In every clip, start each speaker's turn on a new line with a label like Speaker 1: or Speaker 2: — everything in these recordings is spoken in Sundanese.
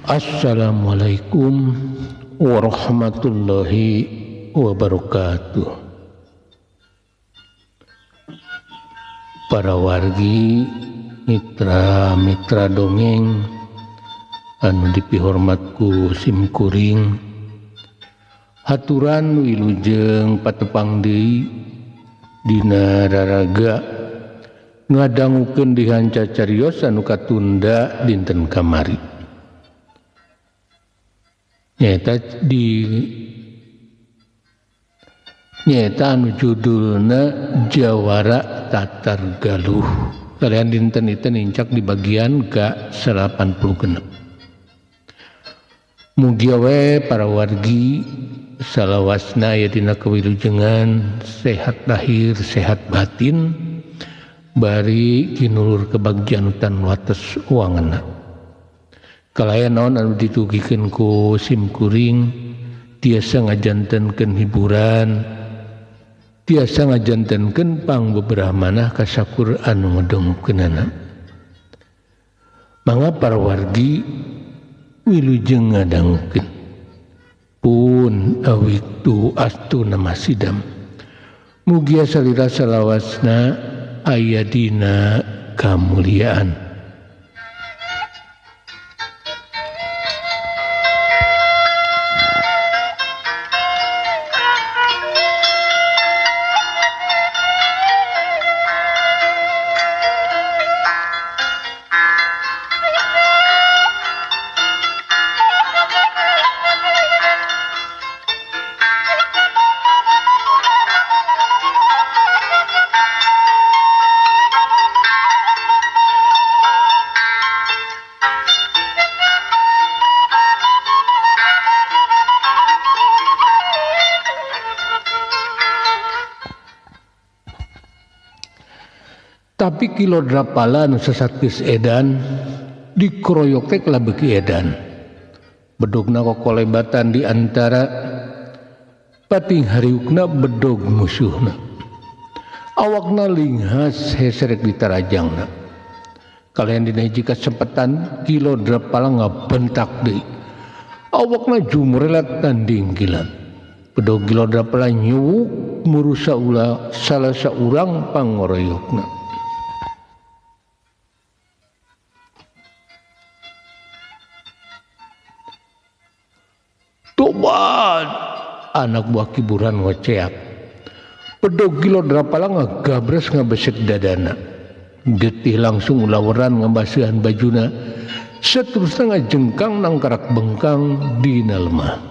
Speaker 1: Assalamualaikum warahmatullahi wabarakatuh. Para wargi, mitra-mitra dongeng anu dipihormat ku simkuring, haturan wilujeng patepang deui dina raraga ngadangukeun dihanca carios anu katunda dinten kamari. Nyaeta anu judulna Jawara Tatar Galuh. Kalian dinten itu nincak di bagian ke 86. Mugia we para wargi salawasna aya dina kawilujengan sehat lahir sehat batin bari kinulur kebagjaan tan wates wangena. Kalayan naon anu ditugikeun ku simkuring tiasa ngajantenkeun hiburan, tiasa ngajantenkeun pangbeberah manah kasakur anu ngadongkeunana. Mangga para wargi wilujeng ngadangukeun. Pun awiktu astu nama sidam. Mugia salira salawasna aya dina kamuliaan. Tapi Ki Lodrapala nu sesat geus edan dikeroyok teh kalah beuki edan. Bedogna kokolebatan di antara pating hariukna bedog musuhna. Awakna linghas heserek ditarajangna. Kalian dina hiji kasempetan Ki Lodrapala ngabentak deui. Awakna jumrelat tandingkilan. Bedog Ki Lodrapala nyuwuk murusa ulah salah saurang pangoroyokna. Tobat, anak buah Ki Burhan ngoceak. Bedog Ki Lodrapala ngagabres ngabeset dadana. Getih langsung ulaweran ngabaseuhan bajuna. Seterusna ngajengkang nangkarak bengkang dina lemah.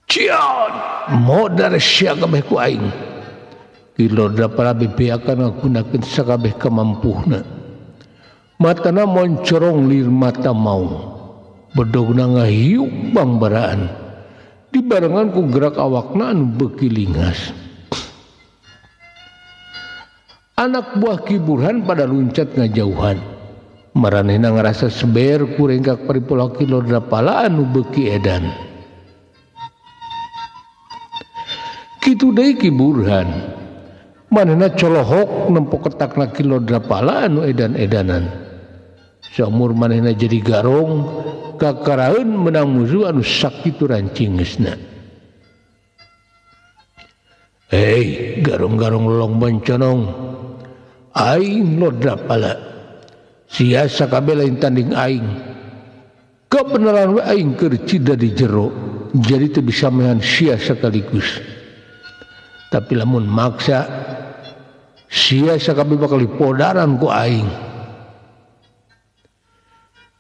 Speaker 1: Cion, modar sia kabeh ku aing. Ki Lodrapala bebeakan ngagunakeun sakabeh kamampuhna. Matana moncorong lir mata maung. Bedogna ngahiuk bangbaraan dibarengan ku gerak awakna anu beuki lingas. Anak buah Ki Burhan pada luncat ngajauhan. Maranehna ngarasa seber ku rengkak paripula Ki Lodrapala anu beuki edan. Kitu deui Ki Burhan. Manehna colohok nempo ketakna Ki Lodrapala anu edan-edanan. Saumur manehna jadi garong kakaraeun menang musuh anu sakitu rancingeusna. Hei, garong-garong lolong bonconong. Aing Lodrapala. Sia sakabeh lain tanding aing. Kebenaran we aing keur cida di jero, jadi teu bisa mehan sia sekaligus. Tapi lamun maksa sia sakabeh bakal dipodaran ku aing.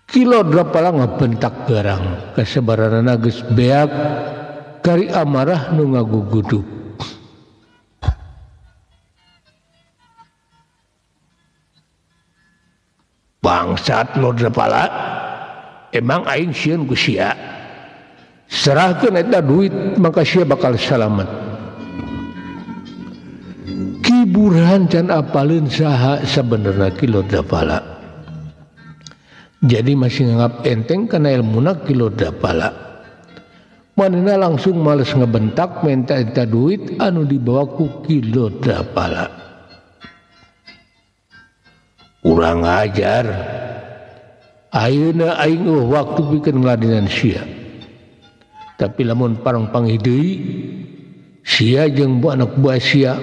Speaker 1: Ki Lodrapala ngabentak garang, kasebaranana geus beak kari amarah nu ngagugudug. Bangsat Lodrapala, emang aing sieun ku sia. Serahkeun eta duit maka sia bakal salamet. Ki Burhan can apaleun saha sabenerna Ki Lodrapala. Jadi masih nganggap enteng karena ilmuna Ki Lodrapala. Manehna langsung males ngebentak minta eta duit anu dibawa ku Ki Lodrapala. Kurang ajar. Ayeuna aing eueuh waktu pikeun ngladenan sia. Tapi lamun parang panggih deui sia jeung anak buah sia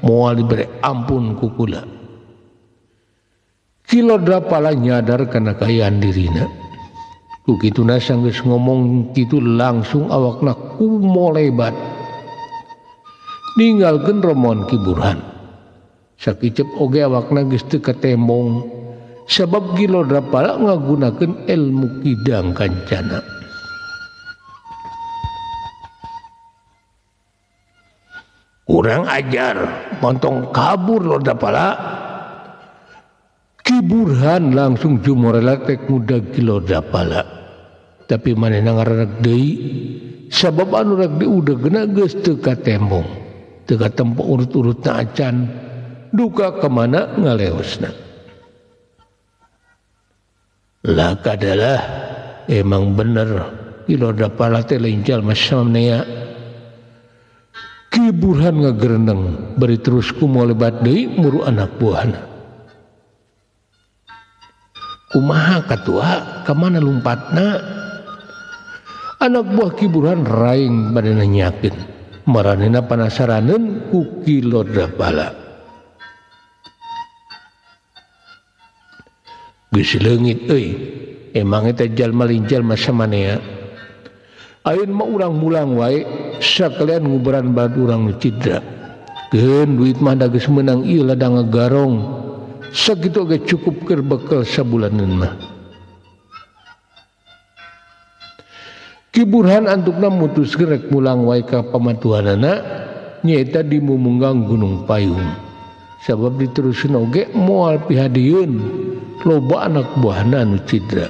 Speaker 1: moal dibere ampun ku kula. Ki Lodrapala nyadar kana kaayaan dirina. Ku kituna sanggeus ngomong kitu langsung awakna kumolebat. Ninggalkeun rombongan Ki Burhan. Sakicep oge awakna geus teu katembong sabab Ki Lodrapala ngagunakeun ilmu kidang kancana. Kurang ajar, montong kabur Lodrapala. Ki Burhan langsung jumorela tek mudag Ki Lodrapala. Tapi manehna ngararak deui sabab anu rek diudegna geus teu katembong. Teu katempo urut-urutna acan, duka kemana ngaleosna. Lah kadalah emang bener Ki Lodrapala teh lain jalma samnea. Ki Burhan ngagereneng bari terus kumolebat deui muru anak buahna. Kumaha katua, kamana lumpatna? Anak buah Ki Burhan raing badana nyakin. Maranehna panasaraneun ku Ki Lodrapala. Geus leungit euy, emang eta jalma lain jalma samanea. Ayeuna mah urang mulang wae sakalian nguberan bad urang nu cidra. Keun duit mah da geus meunang ieu ladang ngagarong. Sakitu oge cukup keur bekel sabulaneun mah. Ki Burhan antukna mutuskeun rek mulang wae ka pamatuhanana nyaeta di Mumunggang Gunung Payung. Sabab diteruskeun oge moal pihadieun loba anak buahna anu cidra.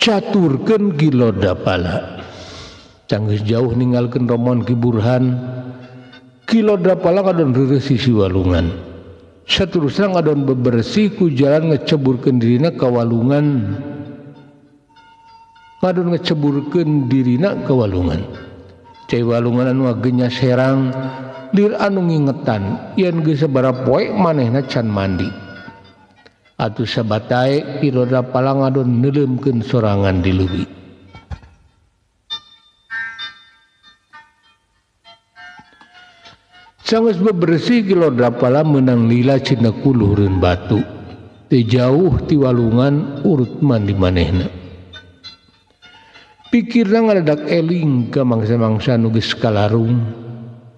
Speaker 1: Caturkeun Ki Lodrapala. Canggeus jauh ninggalkeun rombongan Ki Burhan, Ki Lodrapala ngadon reureus sisi walungan. Saterusna ngadon bebersih ku jalan ngeceburkeun dirina ka walungan. Ngadon ngeceburkeun dirina ka walungan. Cai walungan anu ngagenya serang lir anu ngingetan yen geus sabaraha poe manehna can mandi. Atuh sabatae Ki Lodrapala ngadon neuleumkeun sorangan di leuwi. Sanggeus bebersih Ki Lodrapala meunang lila cina ku luhureun batu. Teu jauh ti walungan urut mandi manehna. Pikirna ngadadak eling ka mangsa-mangsa nu geus kalarung,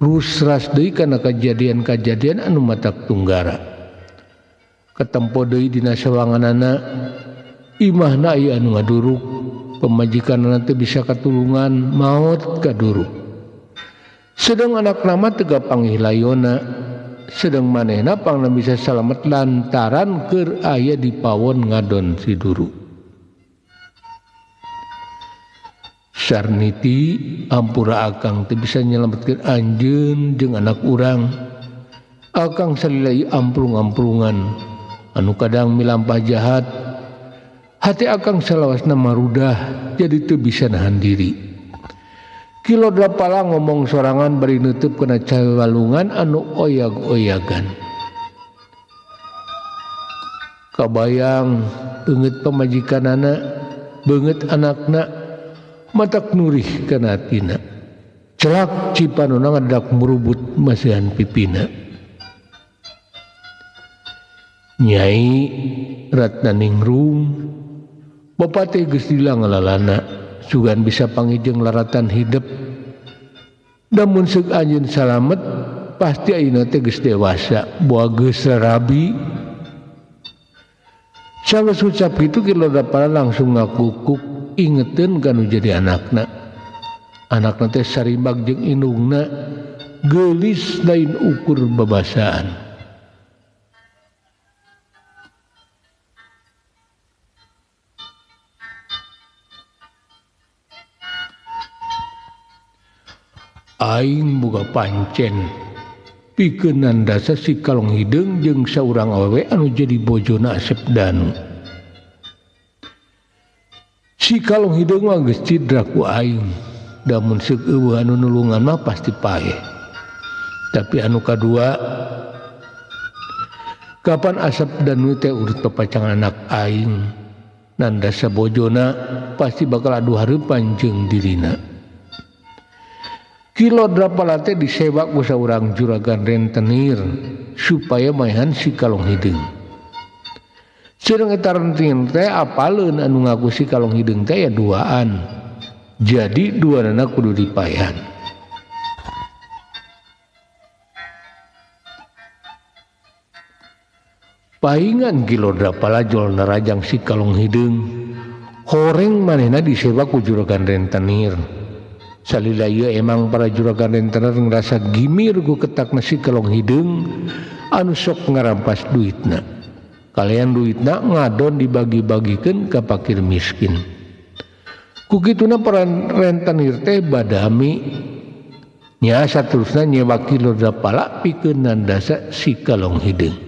Speaker 1: rusras deui kana kajadian-kajadian anu matak tunggara. Ketempo deui dina sawanganana, imahna aya anu ngaduruk, pamajikanana teu bisa katulungan, maot kaduruk. Sedang anak nama teu gapanggih layona, sedang manehna pangna bisa salamet lantaran keur aya di pawon ngadon si duru. Sarniti ampura akang teu bisa nyelametkeun anjeun jeung anak urang. Akang salilai amprung-amprungan anu kadang milampah jahat. Hati akang salawasna marudah jadi teu bisa nahan diri. Ki Lodrapala ngomong sorangan bari nutup kana cai walungan anu oyag-oyagan. Kabayang beungeut pamajikanana, beungeut anakna, matak nurih kana hatina. Celak cipanona ngadak merubut masihan pipina. Nyai Ratna Ningrum bapa teh geus lila ngalalana, sugan bisa pangijeng laratan hidup. Namun seuk anjeun salamet pasti ayeuna teh geus dewasa, boa geus rabi. Sanggeus ucap kitu Ki Lodrapala langsung ngakukuk ingeteun ka nu jadi anakna. Anakna teh sarimbag jeung indungna, geulis lain ukur babasaan. Aing boga pancen pikeun nandasa si kalong hideung jeung saurang awewe anu jadi bojona Asep Danu. Si kalong hideung mah geus cidra ku aing. Da mun seuk eueuh anu nulungan mah pasti paeh. Tapi anu kadua kapan Asep Danu teh urut papacangan anak aing. Nandasa bojona pasti bakal adu hareupan jeung dirina. Kilo Drapala teh disewa ku saurang juragan rentenir supaya maehan si kalong hideung. Sareng eta rentenir teh apaleun anu ngaku si kalong hideung teh ya duaan. Jadi duanana kudu dipaehan. Paingan Kilo Drapala jol narajang si kalong hideung. Horeng manehna disewa ku juragan rentenir. Salila ieu emang para juragan rentenir ngerasa gimir ku ketakna si kalong hideung anu sok ngarampas duitna. Kalian duitna ngadon dibagi-bagikeun ka pakir miskin. Ku kituna para rentenir teh badami nya saterusna nyewa Kilo Drapala pikeun nandasa si kalong hideung.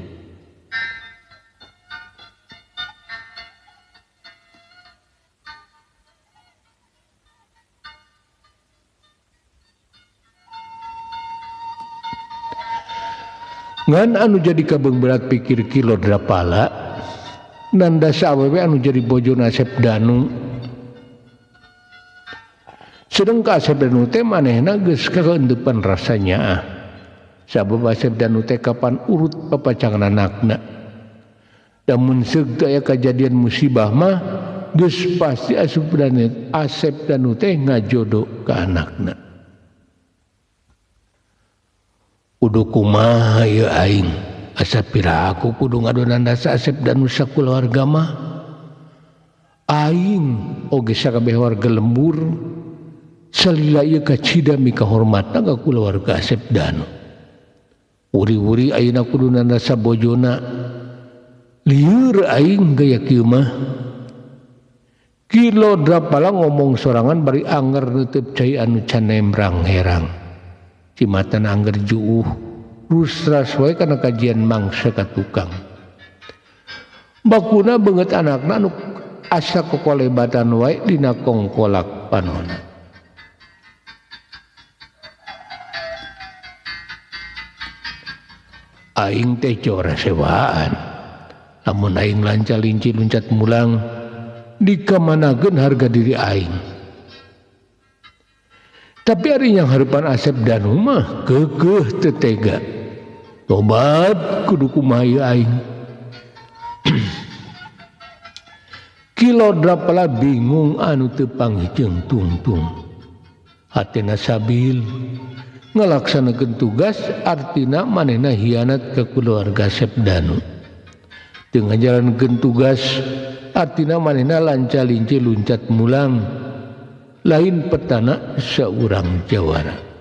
Speaker 1: Ngan anu jadi kabeung berat pikir Kilo Drapala nandasa awewe anu jadi bojona Asep Danu. Sedeng ka Asep Danu teh manehna geus kakeundepan rasanya. Sabab Asep Danu teh kapan urut papacangan anakna. Da mun seuk teh aya kajadian musibah mah geus pasti Asep Danu teh ngajodo ka anakna. Kudu kumaha ieu aing asa pira aku kudu ngadonan dasa Asep Danu sakulawarga mah. Aing oge sakabeh warga lembur salila ieu kacida mikahormatna ka kulawarga Asep Danu. Uri-uri ayeuna kudu nandasa bojona. Lieur aing gaya kieu mah. Kilo Drapala ngomong sorangan bari anger neuteub cai anu can nembrang herang. Cimatan angger juuh rusras wae kana kajian mangsa ka tukang. Bakuna beungeut anakna anu asa kokolebatan wae dina kongkolak panona. Aing teh jora sewaan. Lamun aing lanca linci luncat mulang dikamanakeun harga diri aing. Tapi ari yang harapan Asep Danu mah keukeuh teu tega. Tobat kudu kumaha ieu aing. Kilo Drapala bingung anu teu panghijeng tungtung. Hatena sabil ngalaksanakeun tugas artina manehna hianat ka kulawarga Asep Danu. Teu ngajalankeun tugas artina manehna lanca linci luncat mulang. Lain petana seorang jawara.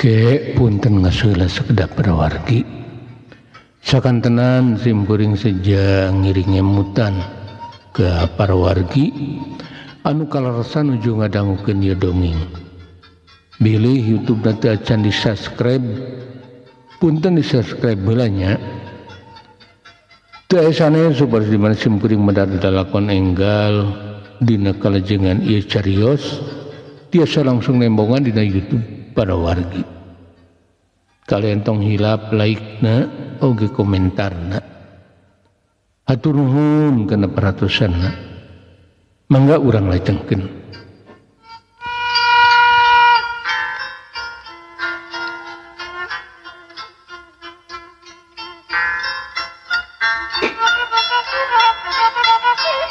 Speaker 1: Ke punten ngasulah sekedap wargi. Sakantenan simkuring seja ngiring ngemutan ke para wargi anu kaleresan nuju ngadangukeun ieu dongeng. Bilih YouTube nanti acan di subscribe, punten di subscribe heula nya. Teu aya sanes supados di mana simkuring medar dalakon enggal dina kalajengan ieu carios tiasa langsung nembongan dina YouTube para wargi. Kalian tong hilap like na oge komentarna. Hatur nuhun kana perhatosanna. Mangga urang lajengkeun.
Speaker 2: Thank you.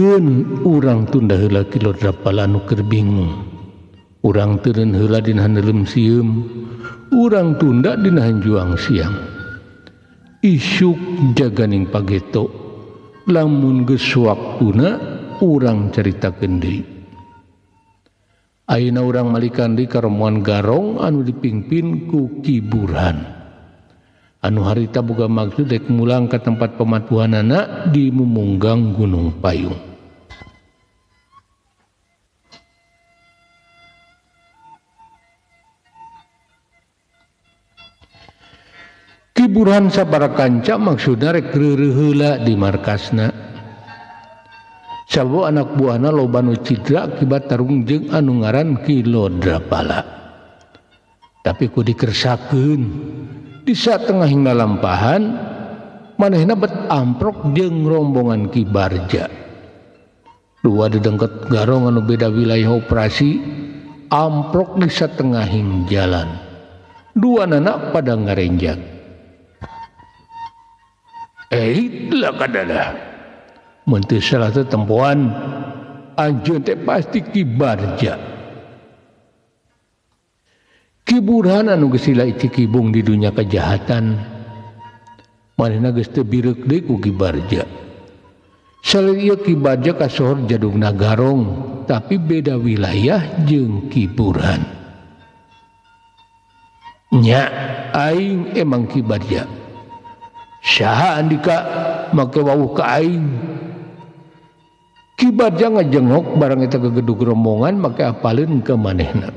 Speaker 1: Keun urang tunda heula Ki Lodrapala anu keur bingung. Urang teureun heula dina haneuleum sieum, urang tunda dina hanjuang siang. Isuk jaganing pageto, lamun geus waktuna urang caritakeun deui. Ayeuna urang malikan deui ka rombongan Garong anu dipingpin ku Ki Burhan. Anu harita boga maksud rek mulang ka tempat pamatuhanana di Mumunggang Gunung Payung. Ki Burhan sabara kanca maksudna rek reureuh heula di markasna. Sabab anak buahna loba nu cidra akibat tarung jeung anu ngaran Ki Lodrapala. Tapi ku dikersakeun di satengah ngalampahan manehna bet amprok jeung rombongan Ki Barja. Dua dedengket Garong anu beda wilayah operasi amprok di satengahing jalan. Dua nanak pada ngarenjak. Lah kadalah. Mun teu salah teh tempoan anjeun teh pasti Ki Barja. Ki Burhan anu geus lila icikibung di dunia kejahatan manehna geus teu bireuk deui ku Ki Barja. Saleuh ieu Ki Barja kasohor jadugna Garong tapi beda wilayah jeung Ki Burhan. Nya aing emang Ki Barja. Saha andika make wawuh ka aing. Ki Barja ngajengok barang eta gegedug rombongan make apaleun ka manehna.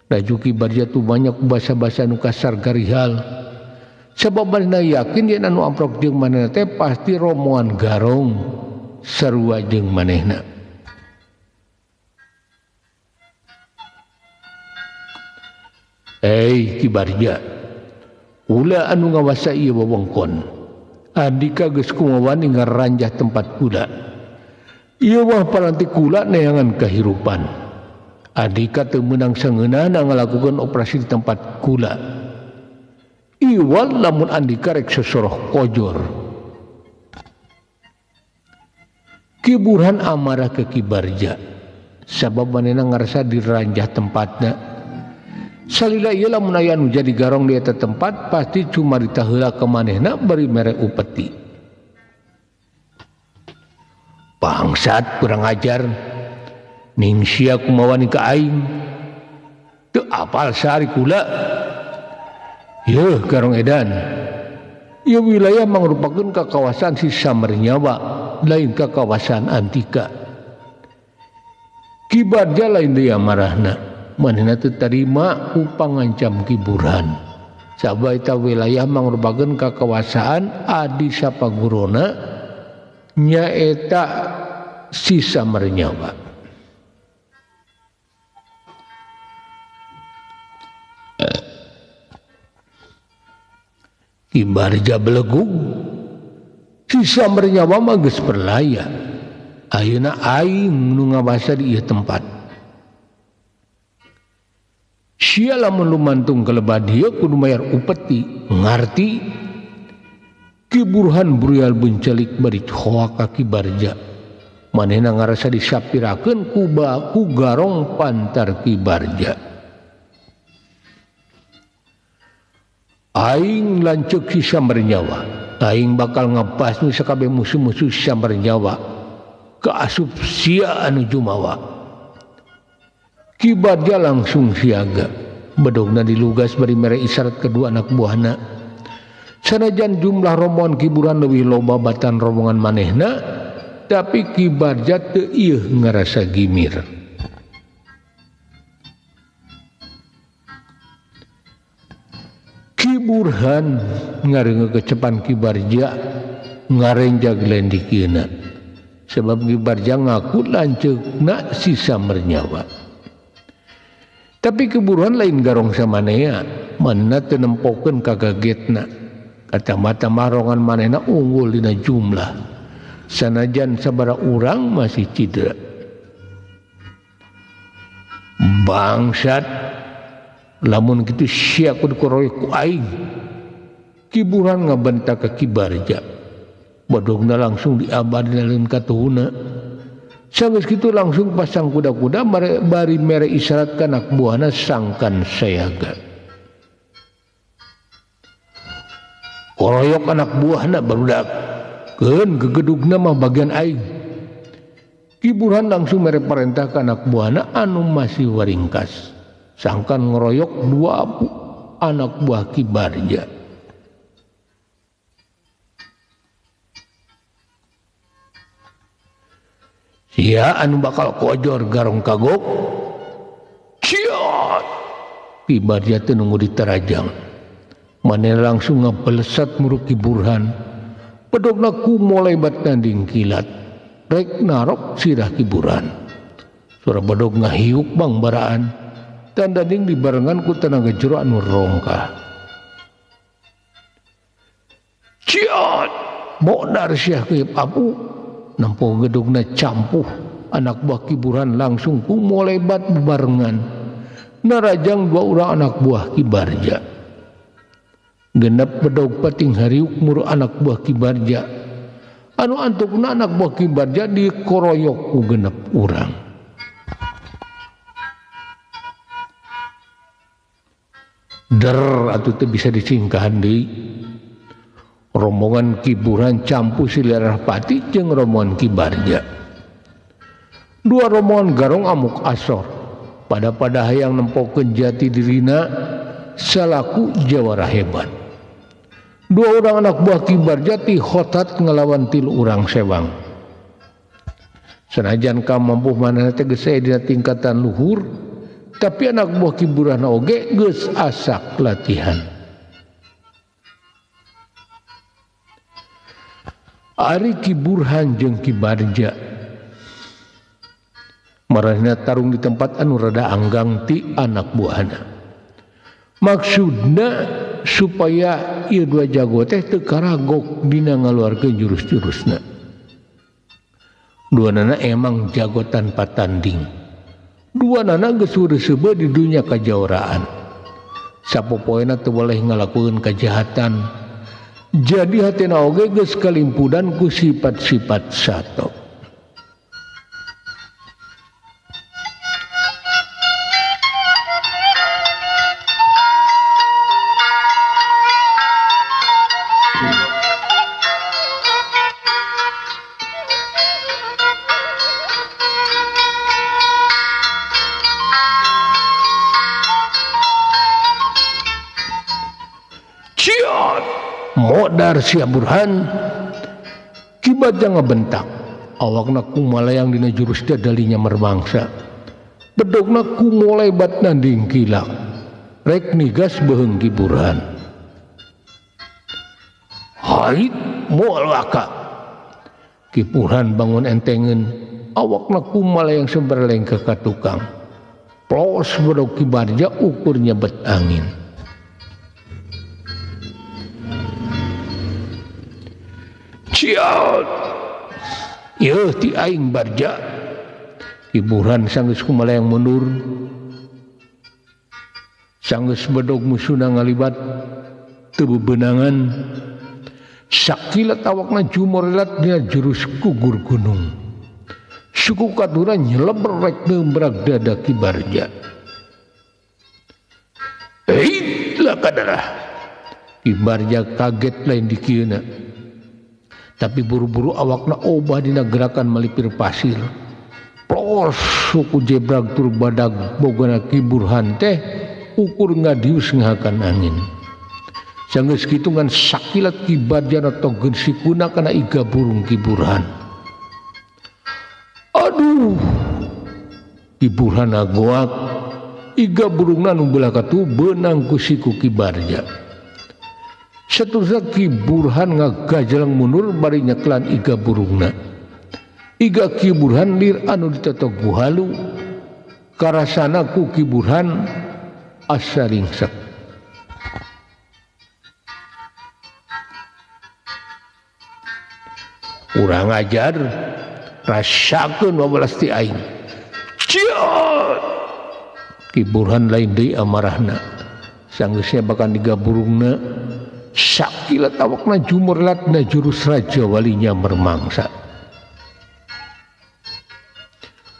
Speaker 1: Laju Ki Barja tuh banyak basa-basa nu kasar garihal. Sabab manehna yakin yen anu amprok jeung manehna teh pasti rombongan Garong sarua jeung manehna. Ki Barja, ulah anu ngawasa ieu wewengkon. Andika geus kumawani ngaranjah tempat kula. Ieu mah paranti kula neangan kahirupan. Andika teu meunang sangeunahna ngalakukeun operasi di tempat kula. Iwal lamun andika rek sosoroh kojor. Ki Burhan amarah ke Ki Barja sabab manehna ngarasa diranjah tempatna. Salila ieu lamun aya anu jadi Garong di eta tempat pasti cumarita heula ka manehna bari mere upeti. Bangsat kurang ajar. Ning sia kumawani ka aing. Teu apal sari kula. Yeuh Garong edan. Ieu wilayah mangrupakeun ka kawasan sisa mernyawa, lain ka kawasan antika. Ki Barja lain deui amarahna. Manehna teu tarima ku pangancam Ki Burhan. Sabab eta wilayah mangrupakeun ka kawasaan adi sapagurona nyaeta sisa mernyawa. Ki Barja belegug, sisa mernyawa mah geus perlaya. Ayeuna aing nu ngawasa di ieu tempat. Sia lamun lumantung ke lebad ieu kudu mayar upeti, ngarti. Ki Burhan burial buncelik bari hoak ka Ki Barja. Manehna ngarasa disapirakeun ku Garong pantar Ki Barja. Aing lanceuk sisa mernyawa. Aing bakal ngabasmi sakabeh musuh-musuh sisa mernyawa. Kaasup sia anu jumawa. Ki Barja langsung siaga. Bedogna dilugas bari mere isyarat kedua anak buahna. Sanajan jumlah rombongan Ki Burhan leuwih loba batan rombongan manehna, tapi Ki Barja teu ieuh ngarasa gimir. Ki Burhan ngareungeun kecepan Ki Barja ngarenjag lendikeuna. Sebab Ki Barja ngaku lanceukna sisa mernyawa. Tapi Ki Burhan lain Garong samanea, manehna teu nempokeun kagagetna. Kacamata marongan manehna unggul dina jumlah. Sanajan sabara urang masih cidra. Bangsat, lamun kitu sia kudu kuroyok ku aing. Ki Burhan ngabentak ka Ki Barja. Bodogna langsung diabadina leun katuhuna. Sanggeus kitu langsung pasang kuda-kuda bari mere isyarat ka anak buahna sangkan sayaga. Koroyok anak buahna barudak. Keun gegedugna mah bagian aing. Ki Burhan langsung mere perintah ka anak buahna anu masih waringkas. Sangkan ngeroyok dua anak buah Ki Barja. Sia anu bakal kojor garong kagok. Ciot. Ki Barja teu nunggu diterajang. Maneh langsung ngabelesat muruk Ki Burhan. Pedogna ku molebat nanding kilat. Rek narok sirah Ki Burhan. Suara bedog ngahiuk bang baraan. Tandanding dibarengan ku tenaga jero anu rongkah. Ciot. Modar siah keep apu. Nempo gedugna campuh. Anak buah Ki Burhan langsung ku molebat bebarengan. Narajang dua urang anak buah Ki Barja. Genep bedog pating hariuk muru anak buah Ki Barja. Anu antukna anak buah Ki Barja dikoroyok ku genep urang. Der atuh teu bisa disingkahan deui. Rombongan Ki Burhan campuh silerah pati jeung rombongan Ki Barja. Dua rombongan garong amuk asor. Pada-pada hayang nempokeun jati dirina salaku jawara hebat. Dua orang anak buah Ki Barja ti khotat ngelawan tilu urang sewang. Senajan kamampuh manehna teh geus aya dina tingkatan luhur, tapi anak buah Ki Burhan oge geus asak latihan. Ari Ki Burhan jeung Ki Barja marahna tarung di tempat anu rada anggang ti anak buahna. Maksudna supaya ieu dua jago teh teu karagok dina ngaluarkeun jurus-jurusna. Dua nana emang jago tanpa tanding. Dua nana geus seureuseubeut di dunya kajawaraan. Sapopoena teu boleh ngalakukeun kajahatan. Jadi hatena oge geus kalimpudan ku sifat-sifat sato. Modar sia Burhan. Ki Barja ngabentak. Awakna kumalayang dina jurus dadalinya mermangsa. Bedogna kumolebat nanding kilak. Rek nigas beheung Ki Burhan. Hait moal waka. Ki Burhan bangun entengeun. Awakna kumalayang semberleng ka tukang. Plos bedog Ki Barja ukur nyebet angin. Ciot. Yeuh ti aing Barja. Ki Burhan sanggeus kumalayang mundur. Sanggeus bedog musuhna ngalibat teu bebenangan. Sakilat awakna jumorelat dina jurus gugur gunung. Suku katura nyeleber rek neumbrak dada Ki Barja. Eit lakadarah. Ki Barja kaget lain dikieuna. Tapi buru-buru awakna obah dina gerakan melipir pasir. Plos suku jebrag tur badag bogana Ki Burhan teh ukur ngadius ngahakan angin. Sanggeus kitu ngan sakilat Ki Barja togeun sikuna kana iga burung Ki Burhan. Aduh. Ki Burhan agoak iga burungna nu belah katuh beunang ku siku Ki Barja. Saterusna Ki Burhan ngagajelang mundur bari nyeklan iga burungna. Iga Ki Burhan lir anu ditotok buhalu karasana ku Ki Burhan asa ringsek. Urang ajar rasakeun wabalas ti aing. Ciot. Ki Burhan lain deui amarahna. Sanggeusna bakal iga burungna. Sakilat awakna jumurlatna jurus raja walinya mermangsa.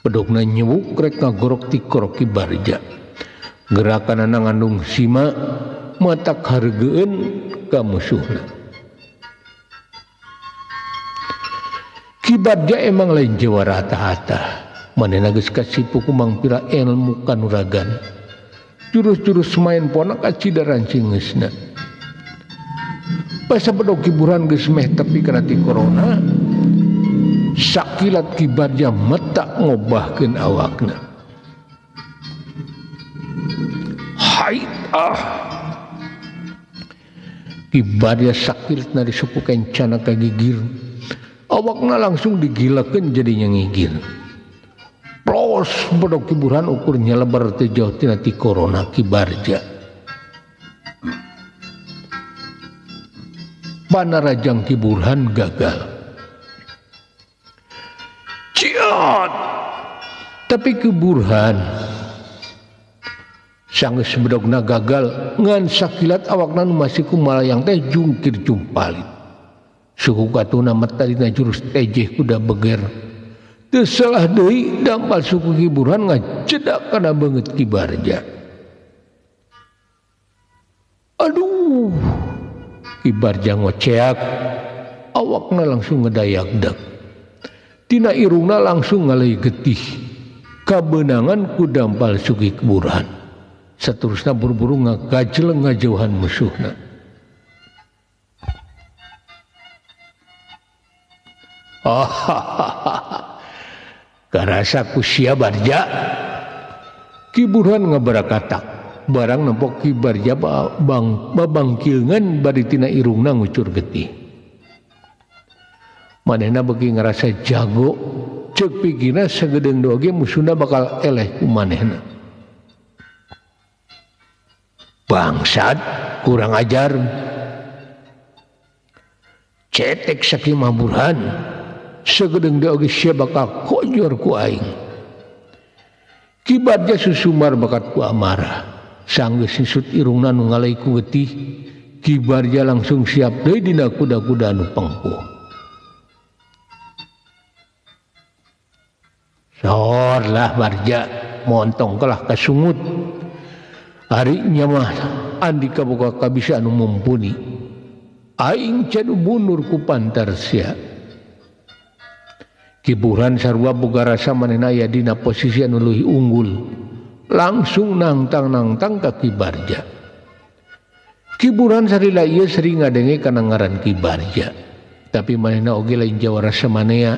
Speaker 1: Bedogna nyewuk rek ngagorok tikor Ki Barja. Gerakanana ngandung sima matak hareugeun ka musuhna. Ki Barja emang lain jawara hata-hata. Manehna geus kasipu ku mangpira ilmu kanuragan. Jurus-jurus main ponak acida rancingeusna. Basa bedog Ki Burhan geus meh tepi kana ti corona. Sakilat Ki Barja metak ngobahkeun awakna. Hait ah. Ki Barja sakilatna disuku kencana ka gigir. Awakna langsung digilakeun jadi nyengigir. Plos bedog Ki Burhan ukur nyelebar teu jauh tina ti corona Ki Barja. Panarajang Ki Burhan gagal. Ciot. Tapi Ki Burhan sanggeus bedogna gagal ngan sakilat awakna nu masih kumalayang teh jungkir jumpalit. Suhu katuna meta dina jurus tejeh kuda beger. Teu salah deui dampal suku Ki Burhan ngajedak kana beungeut Ki Barja. Aduh. Ki Barja ngoceak, awakna langsung ngedayagdag. Tina irungna langsung ngaleuy getih. Kabeunangan ku dampal suku Ki Burhan. Saterusna buru-buru ngagajleng ngajauhan musuhna. Karasa ku sia Barja. Ki Burhan ngabarakatak. Barang nempok Ki Barja babangkilngan bari tina irungna ngucur getih. Manehna beuki ngarasa jago, ceuk pikirna sagedeung doge musuhna bakal eleh ku manehna. Bangsat, kurang ajar. Cetek sakimah Burhan. Sagedeung deui oge sia bakal kojor ku aing. Ki Barja susumar bakat ku amarah. Sanggeus sisut irungna nu ngalai ku getih, Ki Barja langsung siap deui dina kuda-kuda nu pengpuh. Sor lah Barja, montong kalah kasungut. Ari nya mah andika boga kabisa anu mumpuni. Aing can mundur ku pantar sia. Ki Burhan sarua boga rasa manehna aya dina posisi anu leuwih unggul. Langsung nangtang-nangtang ka Ki Barja. Ki Burhan sarila ieu sering ngadenge kana ngaran Ki Barja. Tapi manehna oge lain jawara samanea.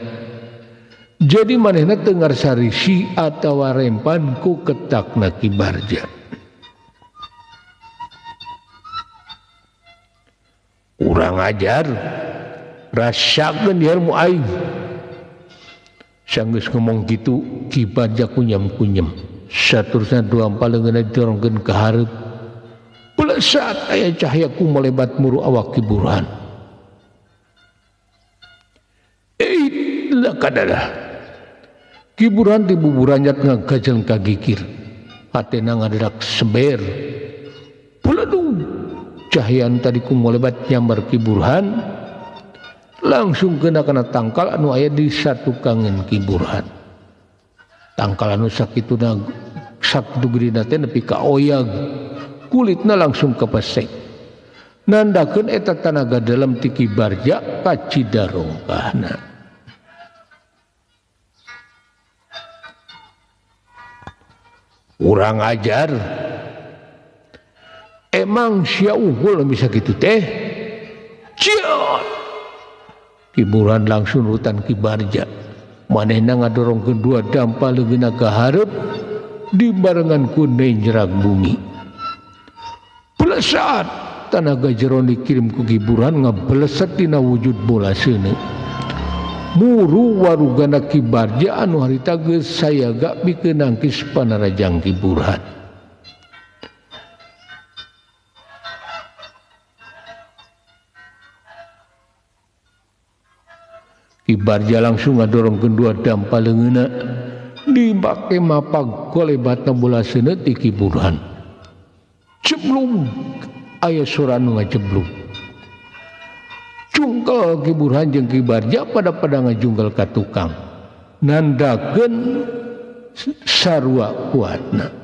Speaker 1: Jadi manehna teu ngarsarisi atawa rempan ku ketakna Ki Barja. Kurang ajar, rasakeun ilmu aing. Sanggeus ngomong kitu, Ki Barja kunyam-kunyam. Saterusna dua paleungeunna didorongkeun ka hareup. Pelesat aya cahaya ku melebat muru awak Ki Burhan. Eit kadadah. Ki Burhan ti buburanjat ngagajeng ka gigir. Hatena ngadedak seber. Peledug cahaya tadi ku melebat nyambar Ki Burhan. Langsung kena kana tangkal anu aya di satukangeun Ki Burhan. Tangkal anu sakituna sakitu gedena teh nepi ka oyag. Kulitna langsung kepesek. Nandakeun eta tanaga dalam ti Ki Barja kacida rongkahna. Urang ajar. Emang sia unggul bisa kitu teh? Ciot. Ki Burhan langsung rutan Ki Barja. Manehna ngadorongkeun dua dampal leungeunna ka hareup dibarengan ku nenjrag bumi. Blesat tanaga jero dikirim ku Ki Burhan ngableset dina wujud bola seuneu. Muru warugana Ki Barja anu harita geus sayaga pikeun nangkis panarajang Ki Burhan. Ki Barja langsung ngadorongkeun dua dampal leungeunna dibake mapag kolebatna bola seuneu ti Ki Burhan. Jeblung aya sora anu ngajeblung. Jungkel Ki Burhan jeung Ki Barja pada-pada ngajungkel ka tukang. Nandakeun sarua kuatna.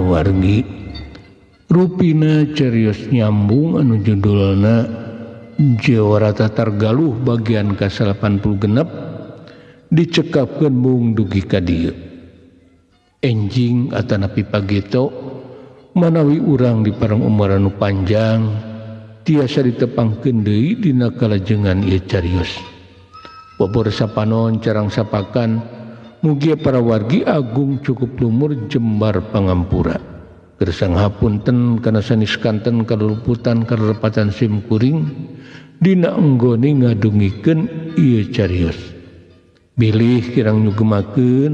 Speaker 1: Wargi rupina carios nyambung anu judulna Jawara Tatar Galuh bagian ka-86 dicekapkeun mung dugi ka dieu. Enjing atanapi pageto manawi urang di parang umur anu panjang tiasa ditepangkeun deui dina kalajengan ieu carios. Bobor sapanon carang sapakan mugia para wargi agung cukup lumur jembar pangampura. Gersang hapunten kana sanes kanten kaluputan kalepatan sim kuring dina enggone ngadungikeun ieu carios. Bilih kirang nyugemakeun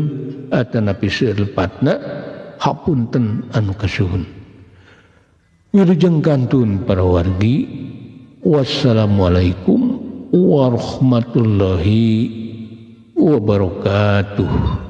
Speaker 1: atanapi seueur lepatna hapunten anu kasuhun. Wilujeng kantun para wargi. Wassalamualaikum warahmatullahi wabarakatuh.